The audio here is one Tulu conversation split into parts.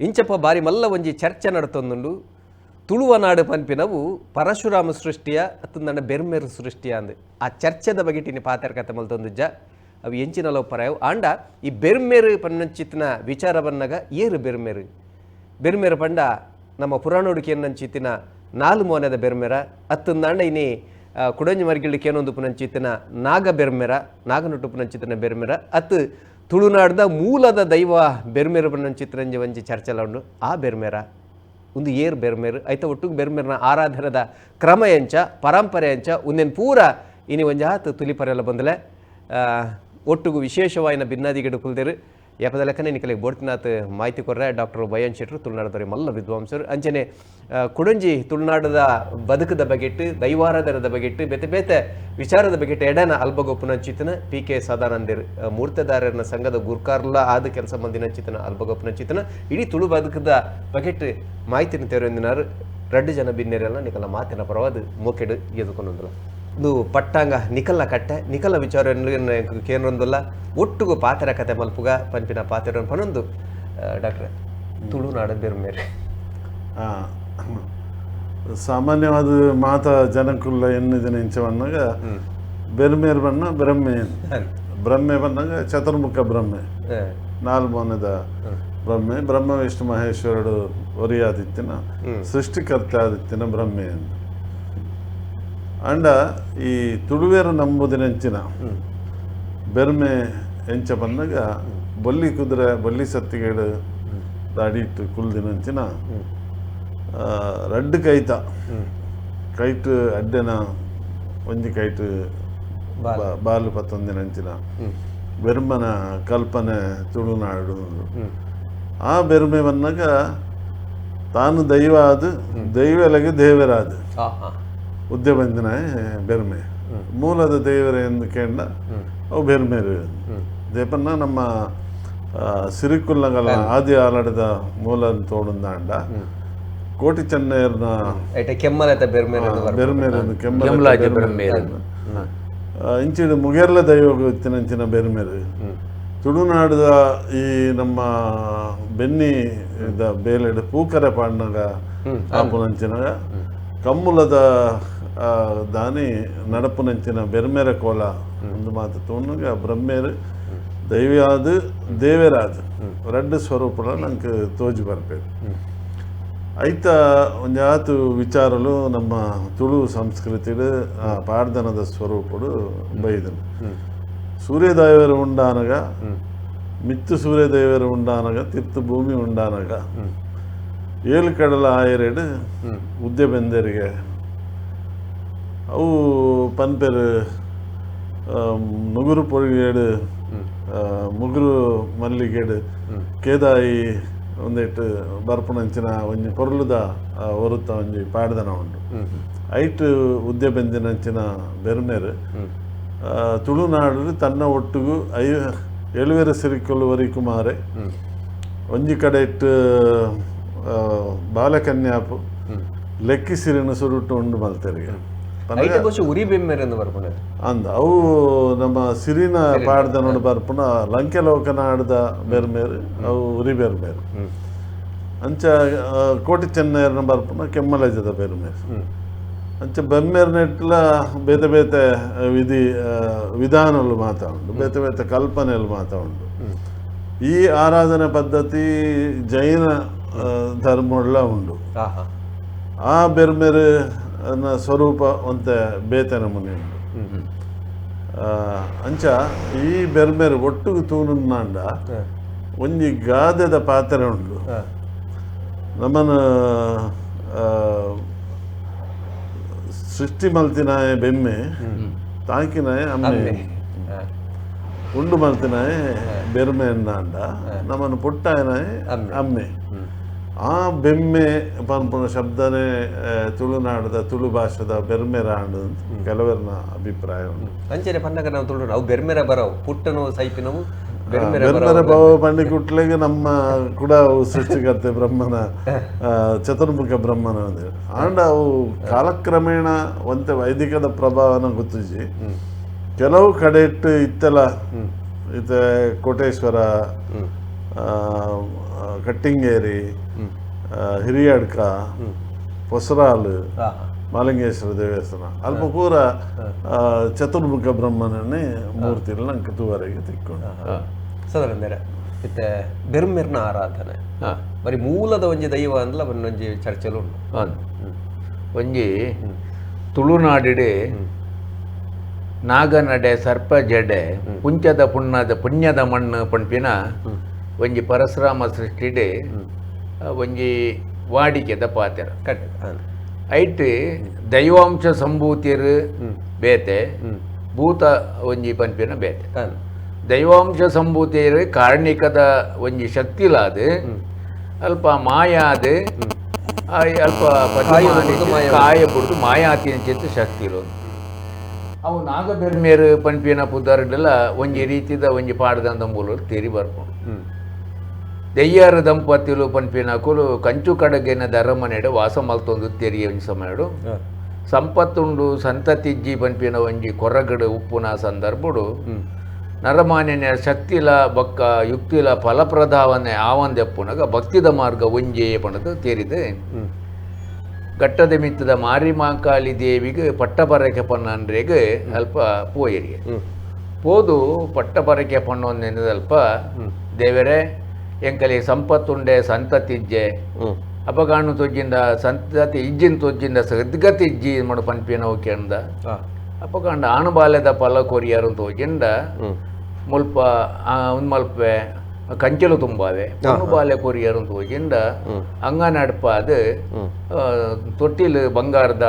ಇಂಚಪ್ಪ ಬಾರಿ ಮಲ್ಲ ಒಂಜಿ ಚರ್ಚೆ ನಡತೊಂದುಂಡು. ತುಳುವ ನಾಡು ಪನ್ಪಿನವು ಪರಶುರಾಮ ಸೃಷ್ಟಿಯ ಅತ್ತಂದಣ್ಣ ಬೆರ್ಮೆರ್ ಸೃಷ್ಟಿಯ ಅಂದ್ ಆ ಚರ್ಚೆದ ಬಗೆಟಿನ ಪಾತೆರ ಕತೆ ಮಲ್ತೊಂದುಜ್ಜ. ಅವು ಎಂಚಿನ ಪರಾಯವು ಆಂಡ ಈ ಬೆರ್ಮೆರ್ ಪನ್ನಂಚಿತ್ತಿನ ವಿಚಾರ ಬನ್ನಗ ಏರು ಬೆರ್ಮೆರ್? ಬೆರ್ಮೆರ್ ಪಂಡ ನಮ್ಮ ಪುರಾಣೋಡು ಕೇನಂಚಿತ್ತಿನ ನಾಲ್ ಮೋನೆದ ಬೆರ್ಮೆರ ಅತ್ತಂದಾಂಡ ಇನಿ ಕುಡಂಜಿ ಮರ್ಗಿಲ್ಡ್ ಕೇನೊಂದು ಪುನಂಚಿತ್ತಿನ ನಾಗ ಬೆರ್ಮೆರ, ನಾಗನೊಟ್ಟು ಪುನಂಚಿತ್ತಿನ ಬೆರ್ಮೆರ ಅತ್ತು ತುಳುನಾಡ್ದ ಮೂಲದ ದೈವ ಬೆರ್ಮೆರ್ ಪನ್ನಂಚಿತ್ತಿನಂಜಿ ಒಂಜಿ ಚರ್ಚೆಲ ಉಂಡು. ಆ ಬೆರ್ಮೆರ ಉಂದು ಏರ್ ಬೆರ್ಮೆರ್, ಐತ ಒಟ್ಟುಗು ಬೆರ್ಮೆರ್ನ ಆರಾಧನದ ಕ್ರಮ ಎಂಚ, ಪರಂಪರೆ ಎಂಚ, ಉಂದೆನ್ ಪೂರ ಇನಿ ಒಂಜಾತ್ ತುಲಿಪರೆಲ್ಲ ಬಂದಲೆ. ಒಟ್ಟುಗು ವಿಶೇಷವಾಯಿನ ಭಿನ್ನಾದಿಗಡು ಕುಲ್ದೆರು ಯಪದ ಲೆಕ್ಕನೆ ನಿಕಲೆಗ್ ಬೋಡ್ತಿನಾತ್ ಮಾಹಿತಿ ಕೊರ್ರೆ ಡಾಕ್ಟರ್ ವೈ ಎನ್ ಶೆಟ್ರು, ತುಳುನಾಡದವರೆ ಮಲ್ಲ ವಿದ್ವಾಂಸರು. ಅಂಚನೆ ಕುಡಂಜಿ ತುಳುನಾಡದ ಬದುಕದ ಬಗೆಟ್ಟು, ದೈವಾರಾಧನದ ಬಗೆಟ್ಟು, ಬೇತೆ ಬೇತೆ ವಿಚಾರದ ಬಗೆಟ್ಟು ಎಡನ ಅಲ್ಬಗೊಪ್ಪುನಂಚಿತನ ಪಿ ಕೆ ಸದಾನಂದೆರ್, ಮೂರ್ತದಾರರನ ಸಂಘದ ಗುರ್ಕಾರ್ಲ ಆದ ಕೆಲಸ ಮಂದಿನಂಚಿತನ ಅಲ್ಬಗೊಪ್ಪುನಂಚಿತನ ಇಡೀ ತುಳು ಬದುಕದ ಬಗೆಟ್ಟು ಮಾಹಿತಿನ ತೆರೊಂದಿನಾರು. ರಡ್ಡು ಜನ ಬಿನ್ನೆರೆಲ್ಲ ನಿಕಲ ಮಾತಿನ ಪರವಾದ ಮೋಕೆಡು ಎದುಕೊಂಡೊಂದುಲ್ಲ. ಇದು ಪಟ್ಟಾಂಗ ನಿಕಲ್ನ ಕಟ್ಟೆ, ನಿಕಲ್ನ ವಿಚಾರ ಕೇಂದ್ರೊಂದುಲ್ಲ. ಒಟ್ಟುಗು ಪಾತೆರ ಕತೆ ಮಲ್ಪುಗ ಪನ್ಪಿನ ಪಾತೆರ ಪನೊಂದು ಡಾಕ್ಟ್ರೆ, ತುಳುನಾಡ ಬೆರ್ಮೆರ್. ಸಾಮಾನ್ಯವಾದ ಮಾತ ಜನಕುಲ್ಲ ಎನ್ನಿದಿನ ಇಂಚ ಬನ್ನಾಗ ಬೆರ್ಮೇರ್ ಬಣ್ಣ ಬ್ರಹ್ಮೆ, ಬ್ರಹ್ಮೆ ಬನ್ನಾಗ ಚತುರ್ಮುಖ ಬ್ರಹ್ಮೆ, ನಾಲ್ ಮೋನದ ಬ್ರಹ್ಮೆ, ಬ್ರಹ್ಮ ವಿಷ್ಣು ಮಹೇಶ್ವರಡು ಒರಿಯಾದಿತ್ತಿನ ಸೃಷ್ಟಿಕರ್ತ ಆದಿತ್ತಿನ ಬ್ರಹ್ಮೆ. ಅಂಡ ಈ ತುಳುವೇರು ನಂಬುದಿನಂಚಿನ ಬೆರ್ಮೆ ಎಂಚ ಬನ್ನಾಗ ಬೊಲ್ಲಿ ಕುದುರೆ ಬೊಲ್ಲಿ ಸತ್ತಿಗೇಡು ದಾಡಿಟ್ಟು ಕುಲ್ದಿನಂಚಿನ ರಡ್ಡು ಕೈತ ಕೈಟ್ ಅಡ್ಡೆನ ಒಂಜಿ ಕೈಟ್ ಬಾಲು ಪತ್ತೊಂದಿನಂಚಿನ ಬೆರ್ಮನ ಕಲ್ಪನೆ ತುಳುನಾಡು. ಆ ಬೆರ್ಮೆ ಬನ್ನಾಗ ತಾನು ದೈವ ಆದು ದೈವಲೆಗೆ ದೇವರಾದ ಉದ್ಯ ಬಂದಿನ ಬೆರ್ಮೆ. ಮೂಲದ ದೇವರ ಎಂದು ಕೇಂಡ ಅವು ಬೆರ್ಮೆರು. ದೇಪನ್ನ ನಮ್ಮ ಸಿರಿಕುಲ್ಲಗಲ ಆದಿ ಆಲಡದ ಮೂಲ ತೋಡುಂದಾಂಡ ಕೋಟಿ ಚೆನ್ನೈರ್ನ ಬೆರ್ಮೇರು ಕೆಮ್ಮಲ ಇಂಚಿನ ಮುಗೇರ್ಲ ದೈವ ಇತ್ತಿನಂಚಿನ ಬೆರ್ಮೇರು. ತುಳುನಾಡದ ಈ ನಮ್ಮ ಬೆನ್ನಿ ಬೇಲೆಡು ಪೂಕರೆ ಪಾಡ್ನಾಗ ಆಪುನಂಚಿನಾಗ ಕಮ್ಮುಲದ ದಾನಿ ನಡಪುನಂಚಿನ ಬೆರ್ಮೇರ ಕೋಲ ಒಂದು ಮಾತು ತೋಣಗ ಬ್ರಹ್ಮೇರು ದೈವ್ಯಾದ ದೇವರಾದ ರಡ್ಡು ಸ್ವರೂಪಲ ನಂಗೆ ತೋಜಿ ಬರ್ಬೇಕು. ಐತ ಒಂಜಾತು ವಿಚಾರಲು ನಮ್ಮ ತುಳು ಸಂಸ್ಕೃತಿಡು ಪಾಡ್ದನದ ಸ್ವರೂಪಡು ಬೈದನು. ಸೂರ್ಯದೇವರು ಉಂಡಾನಗ ಮಿತ್ತು ಸೂರ್ಯದೇವರು ಉಂಡಾನಗ ತಿರ್ತು ಭೂಮಿ ಉಂಡಾನಗ ಏಳು ಕಡಲ ಆಯರೆಡು ಉದ್ಯ ಬೆಂದರಿಗೆ ಅವು ಪನ್ಪೆರು ಮುಗುರು ಪೊಳಿಗೇಡು ಮುಗುರು ಮಲ್ಲಿಗೇಡು ಕೇದಾಯಿ ಒಂದೆಟ್ಟು ಬರ್ಪುನಂಚಿನ ಒಂಜಿ ಪೊರ್ಲುದ ಒರುತ್ತ ಒಂಜಿ ಪಾಡ್ದನ ಉಂಡು. ಐಟ್ ಉದ್ಯ ಬೆಂದಿನಂಚಿನ ಬೆರ್ಮೆರು ತುಳುನಾಡು ತನ್ನ ಒಟ್ಟುಗು ಏಳುವೆರ ಸಿರಿಕೊಲು ವರಿ ಕುಮಾರೆ ಒಂಜಿ ಕಡೆ ಇಟ್ಟು ಬಾಲಕನ್ಯಾಪು ಲೆಕ್ಕಿ ಸಿರಿನ ಸುರುಟು ಉಂಡು ಮಲ್ತೆರಿಗೆ ಅಂದ. ಅವು ನಮ್ಮ ಸಿರಿನ ಪಾಡ್ದ ನೋಡು ಬರ್ಪುನ ಲಂಕೆ ಲೋಕನಾಡ್ದ ಬೆರ್ಮೇರು, ಅವು ಉರಿ ಬೆರ್ಮೇರು. ಅಂಚ ಕೋಟಿ ಚೆನ್ನೈರ್ನ ಬರ್ಪುನ ಕೆಮ್ಮಲಜದ ಬೆರ್ಮೇರು. ಅಂಚ ಬೆರ್ಮೇರ್ನೆಟ್ಲ ಬೇತೆ ಬೇತೆ ವಿಧಿ ವಿಧಾನಗಳು ಮಾತಾ ಉಂಡು, ಬೇತೆ ಬೇತೆ ಕಲ್ಪನೆಗಳು ಮಾತಾ ಉಂಡು. ಈ ಆರಾಧನೆ ಪದ್ಧತಿ ಜೈನ ಧರ್ಮಗಳ ಉಂಡು. ಆ ಬೆರ್ಮೇರು ಸ್ವರೂಪ ಒಂತೆ ಬೇತೆ ನಮೂನೆ ಉಂಡು. ಅಂಚ ಈ ಬೆರ್ಮೇರು ಒಟ್ಟುಗು ತೂನುಂಡ ಒಂಜಿ ಗಾದೆದ ಪಾತ್ರೆ ಉಂಡು. ನಮ್ಮನ ಸೃಷ್ಟಿ ಮಲ್ತಿನಾಯ ಬೆಮ್ಮೆ, ತಾಂಕಿನಾಯ ಅಮ್ಮೆ, ಉಂಡು ಮಲ್ತಿನಾಯ ಬೆರ್ಮೆ ಅನ್ನಾಂಡ ನಮ್ಮನ್ನು ಪುಟ್ಟಾಯನಾಯ ಅಮ್ಮೆ. ಆ ಬೆಮ್ಮೆ ಪನ್ಪುನ ಶಬ್ದನೇ ತುಳುನಾಡದ ತುಳು ಭಾಷೆದ ಬೆರ್ಮೆರಾಂಡ್ ಕೆಲವರನ ಅಭಿಪ್ರಾಯ ಉಂಟು. ಅಂಚನೆ ಪನ್ನಗ ನಾವು ತುಳು ಅವು ಬೆರ್ಮೆರ ಬರವು ಪುಟ್ಟನು ಸೈಪಿನವು ಬೆರ್ಮೆರ ಬರವು ಪಂಡಿ ಕುಟ್ಲೆಗೆ ನಮ್ಮ ಕೂಡ ಅವು ಸೃಷ್ಟಿಕರ್ತೆ ಬ್ರಹ್ಮನ ಚತುರ್ಮುಖ ಬ್ರಹ್ಮನ ಆಂಡ ಅವು ಕಾಲಕ್ರಮೇಣ ಒಂತೆ ವೈದಿಕದ ಪ್ರಭಾವನ ಗೊತ್ತಿಜಿ. ಕೆಲವು ಕಡೆ ಇಟ್ಟು ಇತ್ತೆಲ್ಲ ಇತ್ತೆ ಕೋಟೇಶ್ವರ ಕಟ್ಟಿಂಗೇರಿ, ಹಿರಿಯಡ್ಕ, ಪೊಸರಾಲು ಮಾಲಿಂಗೇಶ್ವರ ದೇವಸ್ಥಾನ ಅಲ್ಪ ಪೂರ ಚತುರ್ಮುಖ ಬ್ರಹ್ಮನನ್ನೇ ಮೂರ್ತಿಗಳು ನಂಗೆ ತೂವರೆಗೆ ತಿಕ್ಕೊಂಡು ಸದರಂದರೆ ಇತ್ತೆ ಬೆರ್ಮೆರ್ನ ಆರಾಧನೆ ಬರೀ ಮೂಲದ ಒಂಜಿ ದೈವ ಅಂದ್ಲ ಒಂಜಿ ಚರ್ಚೆಲು ಉಂಡು. ಒಂಜಿ ತುಳುನಾಡಿಡೆ ನಾಗನಡೆ ಸರ್ಪ ಜಡೆ ಪುಂಚದ ಪುಣ್ಣದ ಪುಣ್ಯದ ಮಣ್ಣು ಪಣ್ಪಿನ ಒಂಜಿ ಪರಶುರಾಮ ಸೃಷ್ಟಿಡೆ ಒಂಜಿ ವಾಡಿಕೆದ ಪಾತ್ರ ಐಟ್ ದೈವಾಂಶ ಸಂಭೂತಿರು ಬೇತೆ, ಭೂತ ಒಂಜಿ ಪನ್ಪಿನ ಬೇತೆ. ದೈವಾಂಶ ಸಂಭೂತಿರು ಕಾರ್ಣಿಕದ ಒಂಜಿ ಶಕ್ತಿಲಾದ ಅಲ್ಪ ಮಾಯಾದ ಅಲ್ಪ ಕಾಯ ಬುಡ್ದು ಮಾಯಾತಿನ ಚಿತ್ತ ಶಕ್ತಿ ಇರೋದು. ಅವು ನಾಗಬೆರ್ಮೇರು ಪನ್ಪಿನ ಪುದರ್ಡೆಲ್ಲ ಒಂಜಿ ರೀತಿದ ಒಂಜಿ ಪಾಡ್ದಂತ ಮೂಲ ತೇರಿ ಬರ್ಕೊಂಡು ದೆಯ್ಯಾರ ದಂಪತಿಲು ಪನ್ಪಿನ ಕುಲು ಕಂಚು ಕಡಗಿನ ಧರ್ಮನೆಡೆ ವಾಸ ಮಲ್ತೊಂದು ತೆರಿಯ ಒಂಜಿ ಸಮಯಡು ಸಂಪತ್ತುಂಡು ಸಂತತಿಜ್ಜಿ ಪನ್ಪಿನ ಒಂಜಿ ಕೊರಗಡು ಉಪ್ಪುನ ಸಂದರ್ಭಡು ನರಮಾನ್ಯನ ಶಕ್ತಿಲ ಬೊಕ್ಕ ಯುಕ್ತಿಲ ಫಲಪ್ರದಾವನೆ ಆವಂದೆಪ್ಪುನಗ ಭಕ್ತಿದ ಮಾರ್ಗ ಒಂಜೇ ಪಣದು ತೇರಿದೆ. ಘಟ್ಟದ ಮಿತ್ತದ ಮಾರಿಮಾಂಕಾಲಿ ದೇವಿಗೆ ಪಟ್ಟಪರಕೆ ಪನ್ನಂದ್ರೆಗೆ ಅಲ್ಪ ಪೋಯರಿಗೆ ಪೋದು ಪಟ್ಟಪರಕೆ ಪಣ್ಣೊಂದೆಂದಲ್ಪ ದೇವರೇ ಎಂಕಲಿ ಸಂಪತ್ತುಂಡೆ ಸಂತತಿಜ್ಜೆ ಅಪಗಾಣು ತೊಜ್ಜಿಂದ ಸಂತತಿ ಇಜ್ಜಿನ ತೊಜ್ಜಿಂದ ಸದ್ಗತಿ ಇಜ್ಜಿ ಮಾಡು ಪನ್ಪಿನವು ಕೇಂದ ಅಪಗಾಂಡ ಆಣುಬಾಲ್ಯದ ಫಲ ಕೊರಿಯಾರು ತೋಜಿಂದ ಮುಲ್ಪ ಉನ್ಮಲ್ಪೆ ಕಂಚಲು ತುಂಬಾವೆ ಬಾಲ್ಯ ಕೊರಿಯರು ತೋಜಿಂದ ಅಂಗನಡ್ಪಾದ ತೊಟ್ಟಿಲು ಬಂಗಾರದ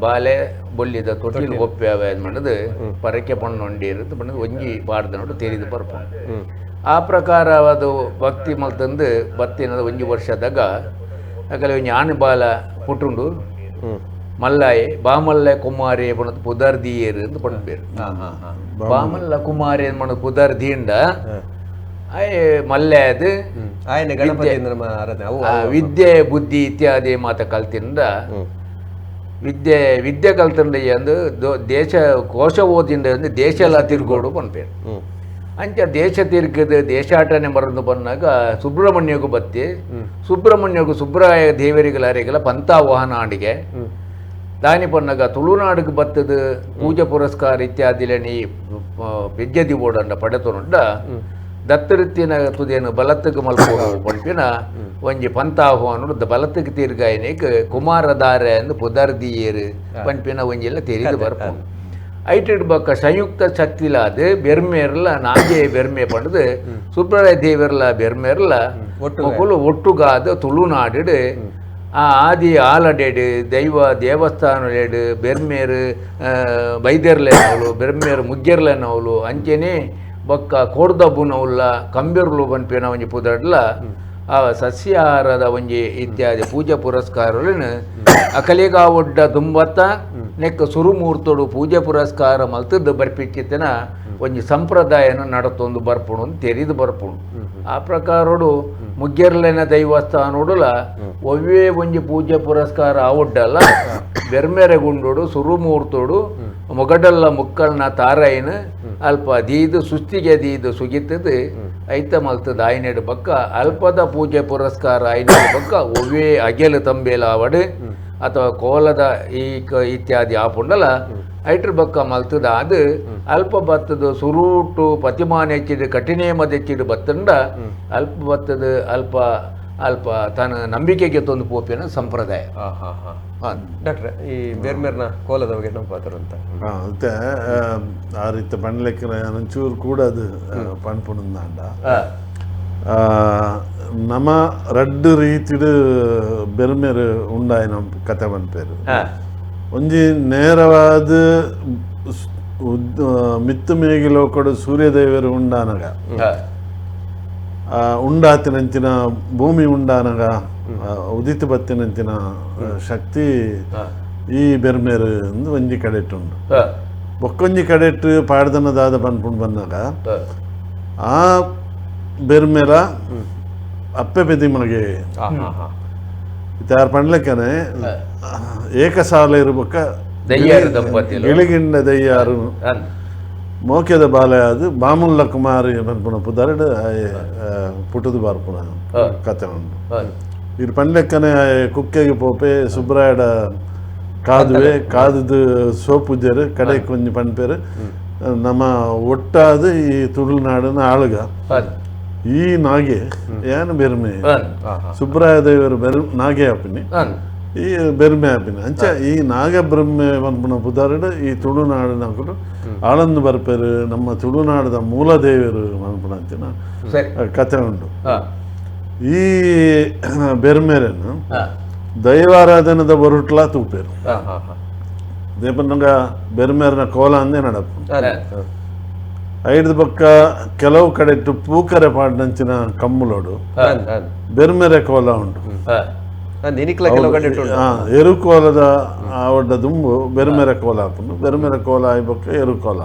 ಬಾಲೆ ಬೊಲ್ಲಿದ ತೊಟ್ಟಿಲು ಒಪ್ಪೆ ಮಾಡೋದು ಪರಕೆ ಪಣ್ಣೊಂಡಿ ಇರುತ್ತೆ ಬಣ್ಣದ ಒಂಜಿ ಬಾರ್ದ ನೋಡು ತೇರಿದು ಬರ್ಪ. ಆ ಪ್ರಕಾರವಾದ ಭಕ್ತಿ ಮಲ್ತಂದು ಬತ್ತಿನದ ಒಂಜಿ ವರ್ಷದಾಗ ಅಗಲ ಒಂಜಿ ಆಣು ಬಾಲ ಪುಟ್ಟುಂಡು ಮಲ್ಲಾಯಿ ಬಾಮಲ್ಲ ಕುಮಾರಿ ಬಣ್ಣದ ಪುದರ್ದಿಯರು ಅಂತ ಪಣ್ಪೇರು. ಬಾಮಲ್ಲ ಕುಮಾರಿ ಮಣ್ಣು ಪುದರ್ದಿಯಿಂದ ಆಯ್ ಮಲ್ಲೆ ಅದು ವಿದ್ಯೆ ಬುದ್ಧಿ ಇತ್ಯಾದಿ ಮಾತ ಕಲ್ತಿಂದ ವಿದ್ಯೆ ವಿದ್ಯೆ ಕಲ್ತಂಡ ಅಂದು ದೇಶ ಕೋಶ ಓದಿಂದ ಅಂದ್ರೆ ದೇಶ ಎಲ್ಲ ತಿರ್ಗೋಡು ಪನ್ಪೇರು. ಅಂಚ ದೇಶ ತಿರ್ಗದ ದೇಶಾಟನೆ ಮರಂದು ಬಂದಾಗ ಸುಬ್ರಹ್ಮಣ್ಯಗೂ ಬತ್ತಿ ಸುಬ್ರಹ್ಮಣ್ಯಗೂ ಸುಬ್ರಾಯ ದೇವರಿಗಲಾರಿಗೆಲ್ಲ ಪಂತಾವಹನ ಆಂಡಿಗೆ ದಾನಿ ಪನ್ನಗ ತುಳುನಾಡಿಗೆ ಬತ್ತದ ಪೂಜೆ ಪುರಸ್ಕಾರ ಇತ್ಯಾದಿಲೆ ನೀ ಪೆಜ್ಜದಿ ಬೋಡಂಡ ಪಡೆತೊಂಡ ದತ್ತರಿತ್ತಿನ ತುದೇನು ಬಲತ್ತಕ್ಕೆ ಮಲ್ಪೋಡು ಪಂಪಿನ ಒಂಜಿ ಪಂತಾಹ್ವಾನುಡು ಬಲತ್ತಕ್ಕೆ ತೀರ್ಗಾಯನೇಕ್ ಕುಮಾರಧಾರೆ ಅಂದು ಪುದರ್ದಿಯೇರು ಪಂಪಿನ ಒಂಜೆಲ್ಲ ತೆರಿದು ಬರ್ಪು. ಐಟಿಡ್ ಬಕ್ಕ ಸಂಯುಕ್ತ ಶಕ್ತಿಲಾದ ಬೆರ್ಮೇರ್ಲ ನಾಗೆ ಬೆರ್ಮೆ ಪಡೆದು ಸುಬ್ರರಾಯ ದೇವರ್ಲ ಬೆರ್ಮೇರ್ಲ ಮಕ್ಕಳು ಒಟ್ಟುಗಾದ ತುಳುನಾಡು ಆ ಆದಿ ಆಲಡೇಡು ದೈವ ದೇವಸ್ಥಾನಲೇಡು ಬೆರ್ಮೇರು ಬೈದೆರ್ಲೆನವಳು ಬೆರ್ಮೇರು ಮುಗ್ಗೆರ್ಲೆನವಳು ಅಂಚೆನೆ ಬೊಕ್ಕ ಕೋಡ್ದಬ್ಬುನವುಲ್ಲ ಕಂಬೆರ್ಲು ಪನ್ಪಿನ ಒಂಜಿ ಪುದರ್ಡ್ಲ ಆ ಸಸ್ಯಾಹಾರದ ಒಂಜಿ ಇತ್ಯಾದಿ ಪೂಜೆ ಪುರಸ್ಕಾರలను ಅಕಲಿಗಾವೊಡ್ಡ ದುಂಬತ್ತ ನೆಕ್ಕ ಸುರುಮೂರ್ತೋಡು ಪೂಜೆ ಪುರಸ್ಕಾರ ಮಲ್ತದ್ದು ಬರ್ಪಿಕ್ಕಿತ್ತನ ಒಂಜಿ ಸಂಪ್ರದಾಯನ ನಡತೊಂದು ಬರ್ಪುಣು ತೆರಿದು ಬರ್ಪುಣು. ಆ ಪ್ರಕಾರೋಡು ಮುಗ್ಗೆರ್ಲೆನ ದೈವಸ್ಥಾನೋಡುಲ ಒವ್ವೇ ಒಂಜಿ ಪೂಜೆ ಪುರಸ್ಕಾರ ಆವೊಡ್ಡಲ್ಲ ಬೆರ್ಮೆರೆ ಗುಂಡೋಡು ಸುರುಮೂರ್ತೋಡು ಮೊಗಡಲ್ಲ ಮುಕ್ಕಲ್ನ ತಾರೈನ ಅಲ್ಪ ದೀದು ಸುಸ್ತಿಗೆ ದೀದು ಸುಗಿತದು ಐತ ಮಲ್ತದ ಆಯ್ನೆಡು ಬಕ್ಕ ಅಲ್ಪದ ಪೂಜೆ ಪುರಸ್ಕಾರ ಆಯ್ನೆಡು ಬಕ್ಕ ಒವ್ವೇ ಅಗೆಲು ತಂಬೇಲಾವಡು ಅಥವಾ ಕೋಲದ ಈ ಇತ್ಯಾದಿ ಆಪುಂಡಲ ಐಟ್ರ ಬಕ್ಕ ಮಲ್ತದ ಅದು ಅಲ್ಪ ಬತ್ತದ ಸುರೂಟು ಪತಿಮಾನ ಹೆಚ್ಚಿಡು ಕಠಿಣೇಮದ ಹೆಚ್ಚಿಡು ಬತ್ತಂಡ ಅಲ್ಪ ಬತ್ತದ ಅಲ್ಪ ಅಲ್ಪ ತನ್ನ ನಂಬಿಕೆಗೆ ತೊಂದು ಪೋಪಿನ ಸಂಪ್ರದಾಯ. ಡಾಕ್ಟ್ರೆ ಈ ಬೇರ್ಮೇರ್ನ ಕೋಲದ ಬಗ್ಗೆ ನಮ್ಮ ಪಾತ್ರ ಅಂತ ಮತ್ತೆ ಆ ರೀತಿ ಪಣ್ಲೆಕ್ಕ ಒಂಚೂರು ಕೂಡ ಅದು ಪಣ್ಪುಣಂದಾಂಡ ನಮ್ಮ ರಡ್ಡು ರೀತಿಡು ಬೆರ್ಮೇರು ಉಂಡಾಯಿನ ಕತೆ ಪನ್ಪೇರು. ಒಂಜಿ ನೇರವಾದ ಮಿತ್ತು ಮೇಗಿಲೋಕಡು ಸೂರ್ಯದೇವರು ಉಂಡಾನಗ ಉಂಡಾತಿನಂಚಿನ ಭೂಮಿ ಉಂಡಾನಗ ಉದಿತ ಬತ್ತಿನಂಚಿನ ಶಕ್ತಿ ಈ ಬೆರ್ಮೇರು ಅಂದು ಒಂಜಿ ಕಡೆಟುಂಡು. ಬೊಕ್ಕೊಂಜಿ ಕಡೆಟ್ಟು ಪಾಡ್ದನದಾದ ಪನ್ಪುಂಡು ಬಂದಾಗ ಆ ಬೆರ್ಮೇರ ಅಪ್ಪೆ ಪೆದಿಮಗೆ ಇತ್ತಾರು ಪಣ್ಲೆಕ್ಕನೆ ಏಕಸಾಲ ಇರಬೇಕ ಗಿಳಿಗಿಂಡ ದಯ್ಯಾರು ಮೋಕೆದ ಬಾಲೆ ಅದು ಬಾಮುಲ್ಲ ಕುಮಾರಿ ಪನ್ಪುನ ಪುದರ್ಡ್ ಪುಟ್ಟುದು ಬರ್ಪುನ ಕತೆ ಉಂಡು. ಇರ್ ಪಂಡ್ಲೆಕ್ಕನೆ ಕುಕ್ಕೆಗೆ ಪೋಪೆ ಸುಬ್ರಾಯಡ ಕಾದುವೆ ಕಾದುದು ಸೋಪುಜರು ಕಡೆ ಕೊಂಜಿ ಪನ್ಪೇರು ನಮ್ಮ ಒಟ್ಟಾದ ಈ ತುಳುನಾಡಿನ ಆಳುಗ ಈ ನಾಗೆ ಏನು ಬೆರ್ಮೆ ಸುಬ್ರಾಯ ದೇವರು ಬೆರ್ ನಾಗೆ ಅಪ್ಪಿನಿ ಈ ಬೆರ್ಮೆ ಆಪಿನ ಅಂಚ ಈ ನಾಗಬ್ರಹ್ಮೆ ಪನ್ಪುನ ಪುದರ್ಡ್ ಈ ತುಳುನಾಡಿನಕುಲು ಆಳಂದು ಬರ್ಪೇರು ನಮ್ಮ ತುಳುನಾಡದ ಮೂಲ ದೇವರು ಪನ್ಪುನ ಅಂಚಿನ ಕತೆ ಉಂಡು. ಈ ಬೆರ್ಮೆರನ್ನು ದೈವಾರಾಧನದ ಬರುಟ್ಲಾ ತೂಪೇರು ದೇಪನಗ ಬೆರ್ಮೇರನ ಕೋಲ ಅಂದೇ ನಡಪು ಐದು ಪಕ್ಕ ಕೆಲವು ಕಡೆ ಪೂಕರೆ ಪಾಡ್ನಂಚಿನ ಕಮ್ಮುಲೋಡು ಬೆರ್ಮೆರೆ ಕೋಲ ಉಂಟು. ಎರುಕೋಲದ ಆವಡ್ಡ ದುಂಬು ಬೆರ್ಮೆರೆ ಕೋಲ ಹಾಪುಂಡು ಬೆರ್ಮೆರೆ ಕೋಲ ಆಯ್ಬಕ್ಕ ಎರುಕೋಲ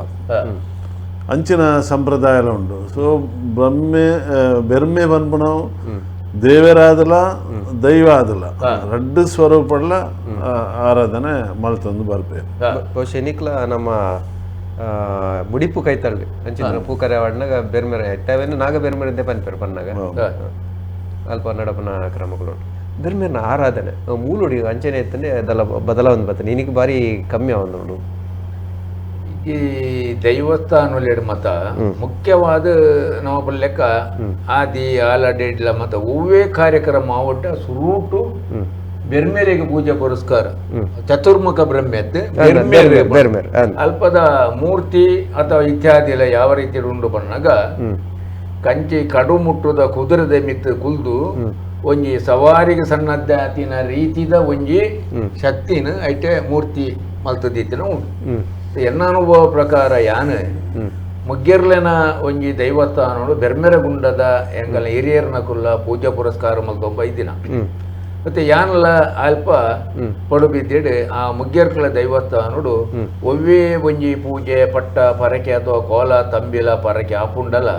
ಅಂಚಿನ ಸಂಪ್ರದಾಯ ಉಂಡು. ಸೊ ಬ್ರಹ್ಮೆ ಬೆರ್ಮೆ ಪನ್ಪುನವು ದೇವರಾದಲ ದೈವ ಆದಲ ರಡ್ಡು ಸ್ವರೂಪಡ್ಲ ಆರಾಧನೆ ಮಲ್ತೊಂದು ಬರ್ಪೇರು. ಬಹುಶಃ ನಿಕ್ಲ ನಮ್ಮ ಮುಡಿಪು ಕೈತಳ್ಳಿ ಅಂಚಿನ ಪೂಕರೆ ಆಡ್ನಾಗ ಬೆರ್ಮೆರೆ ಆಯ್ತಾವೇನು ನಾಗ ಬೆರ್ಮೆರೆ ಪನ್ಪೇರು ಪನ್ನಾಗ ಅಲ್ಪ ನಡಪನ ಕ್ರಮಗಳು ಬೆರ್ಮೆರ್ನ ಆರಾಧನೆ ಮೂಲುಡಿ ಅಂಚನೆ ಇತ್ತಂದ್ರೆ ಅದೆಲ್ಲ ಬದಲಾವಣೆ ಬರ್ತದೆ. ನಿನಗೆ ಭಾರಿ ಕಮ್ಮಿ ಅವನು ನೋಡು. ಈ ದೈವಸ್ಥಾನೊಲೆಡ್ ಮತ ಮುಖ್ಯವಾದ ನಮ್ಮ ಲೆಕ್ಕ ಆದಿ ಆಲಡೆಡ್ಲ ಮತ ಒವ್ವೇ ಕಾರ್ಯಕ್ರಮ ಆವಟ್ಟ ಸುರೂಟು ಬೆರ್ಮೆರೆಗೆ ಪೂಜೆ ಪುರಸ್ಕಾರ ಚತುರ್ಮುಖ ಬ್ರಹ್ಮೆತ್ ಬೆರ್ಮೆರೆ ಅಲ್ಪದ ಮೂರ್ತಿ ಅಥವಾ ಇತ್ಯಾದಿ ಎಲ್ಲ ಯಾವ ರೀತಿ ಉಂಡು ಬಣ್ಣಾಗ ಕಂಚಿ ಕಡುಮುಟ್ಟುದ ಕುದುರೆದ ಮಿತ್ತು ಕುಲ್ದು ಒಂಜಿ ಸವಾರಿಗೆ ಸನ್ನದ್ಧಾತಿನ ರೀತಿದ ಒಂಜಿ ಶಕ್ತಿನ ಐಟೆ ಮೂರ್ತಿ ಮಲ್ತದಿತ್ತಿನ ಉಂಟು. ಎನ್ನ ಅನುಭವ ಪ್ರಕಾರ ಯಾನು ಮುಗ್ಗೆರ್ಲೆನ ಒಂಜಿ ದೈವಸ್ಥಾನೋಡು ಬೆರ್ಮೆರೆ ಗುಂಡದ ಎಂಗಲ ಹಿರಿಯರ್ನ ಕುಲ್ಲ ಪೂಜಾ ಪುರಸ್ಕಾರ ಮಲ್ತೊಂಬ ಇದ್ದಿನ ಮತ್ತೆ ಯಾನಲ ಅಲ್ಪ ಪಡುಬಿದ್ದಿಡು ಆ ಮುಗ್ಗೆರ್ಕಲ ದೈವಸ್ಥಾನೋಡು ಒವ್ವೇ ಒಂಜಿ ಪೂಜೆ ಪಟ್ಟ ಪರಕೆ ಅಥವಾ ಕೋಲ ತಂಬಿಲ ಪರಕೆ ಆಪುಂಡಲ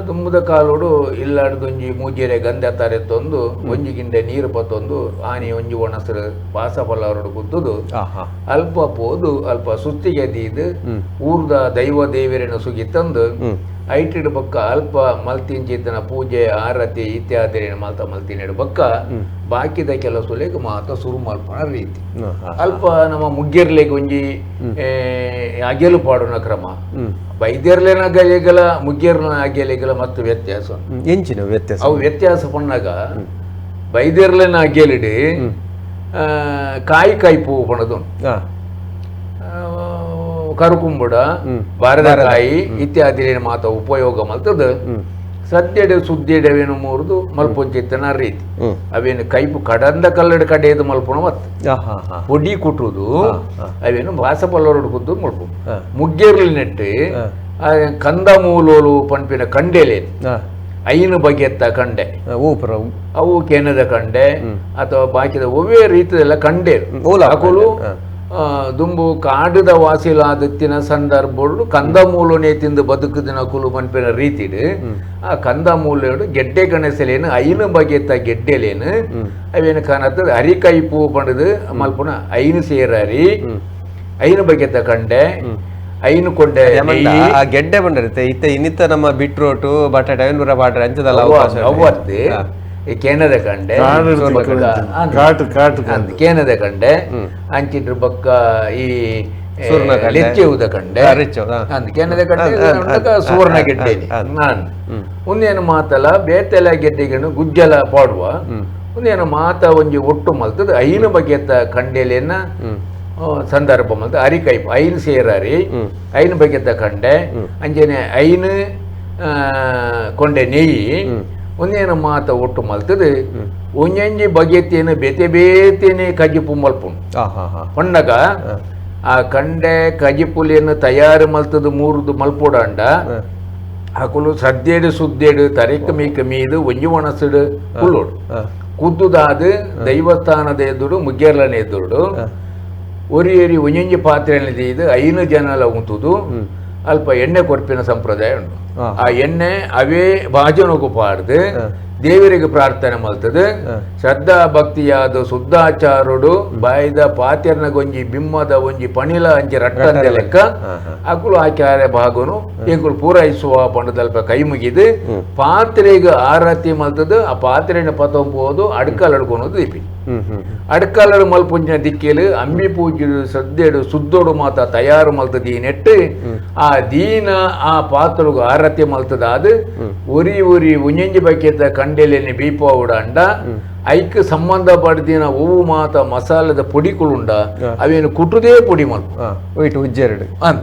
ದುಂಬುದ ಕಾಲೋಡು ಇಲ್ಲಾಡ್ದೊಂಜಿ ಮೂಜೆರೆ ಗಂಧ ತರೆತ್ತೊಂದು ಒಂಜಿ ಗಿಂಡೆ ನೀರು ಪತ್ತೊಂದು ಆನಿ ಒಂಜಿ ಒಣಸರು ಪಾಸ ಪಲ್ಲವರೋಡು ಕುತ್ತುದು ಅಲ್ಪ ಪೋದು ಅಲ್ಪ ಸುತ್ತಿಗೆ ದೀದು ಊರ್ದ ದೈವ ದೇವರನ್ನು ಸುಗಿ ತಂದು ಐಟಿಡ್ ಬಕ್ಕ ಅಲ್ಪ ಮಲ್ತಿಂಚಿತನ ಪೂಜೆ ಆರತಿ ಇತ್ಯಾದಿ ಮಲ್ತ ಮಲ್ತಿನಿಡು ಬಕ್ಕ ಬಾಕಿದ ಕೆಲಸಲೇಗ ಮಾತ ಸುರು ಮಲ್ಪನ ರೀತಿ ಅಲ್ಪ ನಮ್ಮ ಮುಗ್ಗೆರ್ಲೆಗ್ ಒಂಜಿ ಅಗೆಲು ಪಾಡುನ ಕ್ರಮ ಬೈದ್ಯರ್ಲೆನ ಅಗಲಿಗಲ ಮುಗ್ಗೆರ್ನ ಅಗೆಲಿಗಲ ಮತ್ತು ವ್ಯತ್ಯಾಸ ಎಂಚಿನ ವ್ಯತ್ಯಾಸ ಅವು ವ್ಯತ್ಯಾಸ ಪಣ್ಣಾಗ ಬೈದ್ಯರ್ಲೆನ ಅಗೆಲಿಡಿ ಕಾಯಿ ಕಾಯಿ ಪೂ ಪಣದು ಕರುಕುಂಬುಡ ಬಾರದಕಾಯಿ ಇತ್ಯಾದಿ ಮಾತ ಉಪಯೋಗ ಮಲ್ತದ ಸದ್ಯಡೆ ಸುದ್ದಿಡವೇನು ಮೂರ್ದು ಮಲ್ಪೊಂಚಿತ್ತನ ರೀತಿ ಅವೇನು ಕೈಪು ಕಡಂದ ಕಲ್ಲಡ ಕಡೆಯದು ಮಲ್ಪುಣ ಮತ್ತೆ ಪೊಡಿ ಕುಟ್ಟುದು ಅವೇನು ಬಾಸಪಲ್ಲೋರು ಕುದ್ದು ಮಲ್ಪು ಮುಗ್ಗೇರ್ಲಿ ನೆಟ್ಟು ಕಂದ ಮೂಲೋಲು ಪಂಪಿನ ಕಂಡೆಲೇನು ಐನು ಬಗೆತ್ತ ಕಂಡೆ ಅವು ಕೆನದ ಕಂಡೆ ಅಥವಾ ಬಾಕಿದ ಒವ್ವೇ ರೀತಿಯೆಲ್ಲ ಕಂಡೆ ಅಕುಲು ದುಂಬು ಕಾಡುದ ವಾಸಿಲಾದತ್ತಿನ ಸಂದರ್ಭಡು ಕಂದಮೂಲನೆ ತಿಂದು ಬದುಕುದಿನ ಕುಲು ಮನ್ಪಿನ ರೀತಿಡು ಆ ಕಂದಮೂಲಡು ಗೆಡ್ಡೆ ಗಣಸಲೇನು ಐನು ಬಗೆತ್ತ ಗೆಡ್ಡೆಲೇನು ಅವೇನು ಕಾಣತ್ತದ ಅರಿಕೈ ಪೂ ಪಂಡದು ಮಲ್ಪುನ ಐನು ಸೇರರಿ ಐನು ಬಗೆತ್ತ ಕಂಡೆ ಐನು ಕೊಂಡೆ ಆ ಗೆಡ್ಡೆ ಬಂಡಿರುತ್ತೆ ಇತ್ತ ಇನ್ನಿತ್ತ ನಮ್ಮ ಬೀಟ್ರೂಟ್ ಬಟಾಟೆ ಐನೂರ ಬಾಟ್ರೆ ಅಂಚದಲ್ಲ ಅವತ್ತು ಕೇನದ ಕಂಡೆ ಕೇನದ ಕಂಡೆ ಅಂಚಿದ್ರ ಬಕ್ಕ ಈ ಲೆಚ್ಚೆವುದ ಕಂಡೆ ಕೇನದ ಕಂಡೆ ಸುವರ್ಣ ಗೆಡ್ಡೆ ನಾನು ಒಂದೇನು ಮಾತಲ್ಲ ಬೇತೆಲ ಗೆಡ್ಡೆಗನು ಗುಜ್ಜಲ ಪಾಡುವ ಒಂದೇನು ಮಾತ ಒಂಜಿ ಒಟ್ಟು ಮಲ್ತದ ಐನು ಬಗೆತ್ತ ಕಂಡೆಲೇನ ಸಂದರ್ಭ ಮಲ್ತ ಅರಿಕೈಪ್ ಐನು ಸೇರರಿ ಐನು ಬಗೆತ್ತ ಕಂಡೆ ಅಂಚನೆ ಐನು ಕೊಂಡೆ ನೆಯ್ಯಿ ಒಂದೇನು ಮಾತ ಒಟ್ಟು ಮಲ್ತದ ಒಂಜೊಂಜಿ ಬಗೆತೇನು ಬೇತೆ ಬೇತೇನೆ ಕಜಿಪು ಮಲ್ಪುಂಡು ಪಣ್ಣಗ ಆ ಕಂಡೆ ಕಜಿಪುಲಿಯನ್ನು ತಯಾರು ಮಲ್ತದ ಮೂರುದು ಮಲ್ಪುಡಂಡ ಅಕುಲು ಸದ್ಯೇಡು ಸುದ್ದೇಡು ತರಿಕ ಮೀಕ ಮೀದು ಒಂಜಿ ಒಣಸುಡು ಕುಲ್ಲೋಡು ಕುದ್ದುದಾದ ದೈವಸ್ಥಾನದ ಎದುರು ಮುಗ್ಗೇರ್ಲನ ಎದುರುಡು ಒರಿ ಒರಿ ಒಂಜೊಂಜಿ ಪಾತ್ರೆಯಲ್ಲಿ ಇದು ಐನು ಜನಲ ಉಂತುದು ಅಲ್ಪ ಎಣ್ಣೆ ಕೊರ್ಪಿನ ಸಂಪ್ರದಾಯ ಉಂಟು. ಆ ಎಣ್ಣೆ ಅವೇ ಭಾಜನಕ್ಕೂ ಪಾಡ್ದು ದೇವರಿಗೆ ಪ್ರಾರ್ಥನೆ ಮಲ್ತದೆ. ಶ್ರದ್ಧಾ ಭಕ್ತಿಯಾದ ಶುದ್ಧಾಚಾರುಡು ಬಾಯ್ದ ಪಾತೆರ್ನ ಗೊಂಜಿ ಬಿಮ್ಮದ ಒಂಜಿ ಪಣಿಲ ಅಂಚಿ ರಟ್ಟಂದೆ ಲೆಕ್ಕ ಅಕುಲು ಆಚಾರ್ಯ ಭಾಗನು ಎಂಕುಲು ಪೂರೈಸುವ ಪಂಡದಲ್ಪ ಕೈ ಮುಗಿದು ಪಾತ್ರೆಗೆ ಆರತಿ ಮಲ್ತದ. ಆ ಪಾತ್ರೆನ ಪತೊಂಬೋದು ಅಡ್ಕಲ್ ಅಡ್ಕೊನೋದು ದೀಪಿ. ಹ್ಮ್ ಹ್ಮ್ ಅಡ್ಕಲಡು ಮಲ್ಪುಂಚಿನ ದಿಕ್ಕೆಲು ಅಂಬಿ ಪೂಜೆ ಶ್ರದ್ಧೆಡು ಸುದ್ದೋಡು ಮಾತ ತಯಾರು ಮಲ್ತದ. ಈ ನೆಟ್ಟು ಆ ದೀನ ಆ ಪಾತ್ರಗು ಆರತಿ ಮಲ್ತದ. ಅದು ಒರಿ ಒರಿ ಉಂಜಿ ಬಕೆತ ಕಂಡೆಲೆನಿ ಬೀಪಾವುಡ ಅಂಡ ಐಕ್ ಸಂಬಂಧ ಪಡ್ದಿನ ಹೂವು ಮಾತ ಮಸಾಲದ ಪೊಡಿಕುಳುಂಡ ಅವೇನು ಕುಟುದೇ ಪೊಡಿ ಮಲ್ಪ. ಒಯ್ಟು ಉಜ್ಜೆರಡು. ಅಂದ್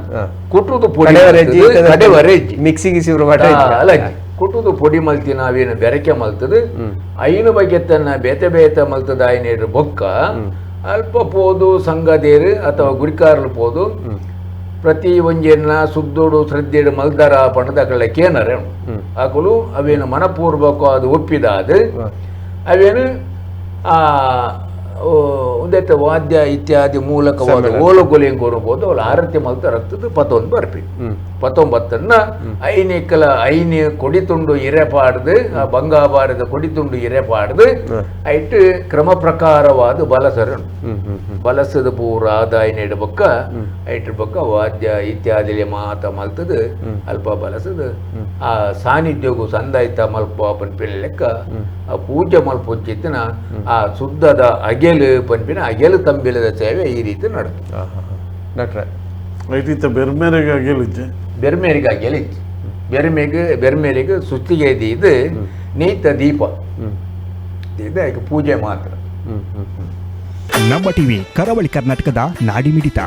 ಕುಟುದು ಪೊಡಿ ಕಡೆವರೆ ಮಲ್ತದು, ಕಡೆವರೆ ಇಜ್ಜಿ. ಮಿಕ್ಸಿ ಗಿಸಿ ಬಾಟ. ಅಲ್ಲ, ಕುಟುದು ಪೊಡಿ ಮಲ್ತಿನ ಅವೇನು ಬೆರಕೆ ಮಲ್ತದು. ಐನು ಬಗೆತನ್ನ ಬೇತೆ ಬೇತೆ ಮಲ್ತದ. ಐನೇರು ಬೊಕ್ಕ ಅಲ್ಪ ಪೋದು ಸಂಗದೇರು ಅಥವಾ ಗುರಿಕಾರಲು ಪೋದು ಪ್ರತಿ ಒಂಜೆನ್ನ ಸುದ್ದೋಡು ಶ್ರದ್ಧೆಡು ಮಲ್ದರ ಪಂಡದ ಅಕಲ ಕೇನರೆ ಅಕುಲು ಅವೇನು ಮನಪೂರ್ವಕ ಅದು ಒಪ್ಪಿದ. ಅದು ಅವೇನು ಆ ಉಂದೆತ್ತ ವಾದ್ಯ ಇತ್ಯಾದಿ ಮೂಲಕವಾದ ಓಲುಗೊಲೆ ಕೊರಬಹುದು. ಅವಳು ಆರತಿ ಮಲ್ತ ರಕ್ತದ ಪತ್ತೊಂದು ಬರ್ಪಿ. ಪತ್ತೊಂಬತ್ತನ್ನ ಐನಿಕಲ ಐನಿ ಕೊಡಿ ತುಂಡು ಇರೆ ಪಾಡ್ದು, ಆ ಬಂಗಾಬಾರದ ಕೊಡಿ ತುಂಡು ಇರೆ ಪಾಡ್ದು ಐಟ್ ಕ್ರಮ ಪ್ರಕಾರವಾದ ಬಲಸರು ಹ್ಮ್ ಹ್ಮ್ ಬಲಸದ ಪೂರ ಆದಾಯ ಬೊಕ್ಕ ಐಟ್ ಬೊಕ್ಕ ವಾದ್ಯ ಇತ್ಯಾದಿ ಮಾತ ಮಲ್ತದ ಅಲ್ಪ ಬಲಸದ ಆ ಸಾನ್ನಿಧ್ಯಗೂ ಸಂದಾಯ್ತ ಮಲ್ಪ ಪನ್ಪಿನ ಲೆಕ್ಕ ಆ ಪೂಜೆ ಮಲ್ಪುಂಚಿತ್ತಿನ ಆ ಶುದ್ಧದ ಅಗೆಲು ಪನ್ಪಿನ ಅಗೆಲು ತಂಬಿಲದ ಸೇವೆ ಈ ರೀತಿ ನಡತು. ಡಾಕ್ಟ್ರೆ. ಐಟಿತ್ತ ಬೆರ್ಮೇರೆಗೆ ಅಗೆಲಿಜ್ಜೆ? ಬೆರ್ಮೇರಿಗೆ ಅಗೆಲಿಜ್ಜಿ. ಬೆರ್ಮೆಗೆ ಬೆರ್ಮೇರಿಗೆ ಸುತ್ತಿಗೆ ಇದು ನೇತ ದೀಪ ಇದು ಅದಕ್ಕೆ ಪೂಜೆ ಮಾತ್ರ. ಹ್ಮ್ ಹ್ಮ್ ನಮ್ಮ ಟಿವಿ ಕರಾವಳಿ ಕರ್ನಾಟಕದ ನಾಡಿಮಿಡಿತ.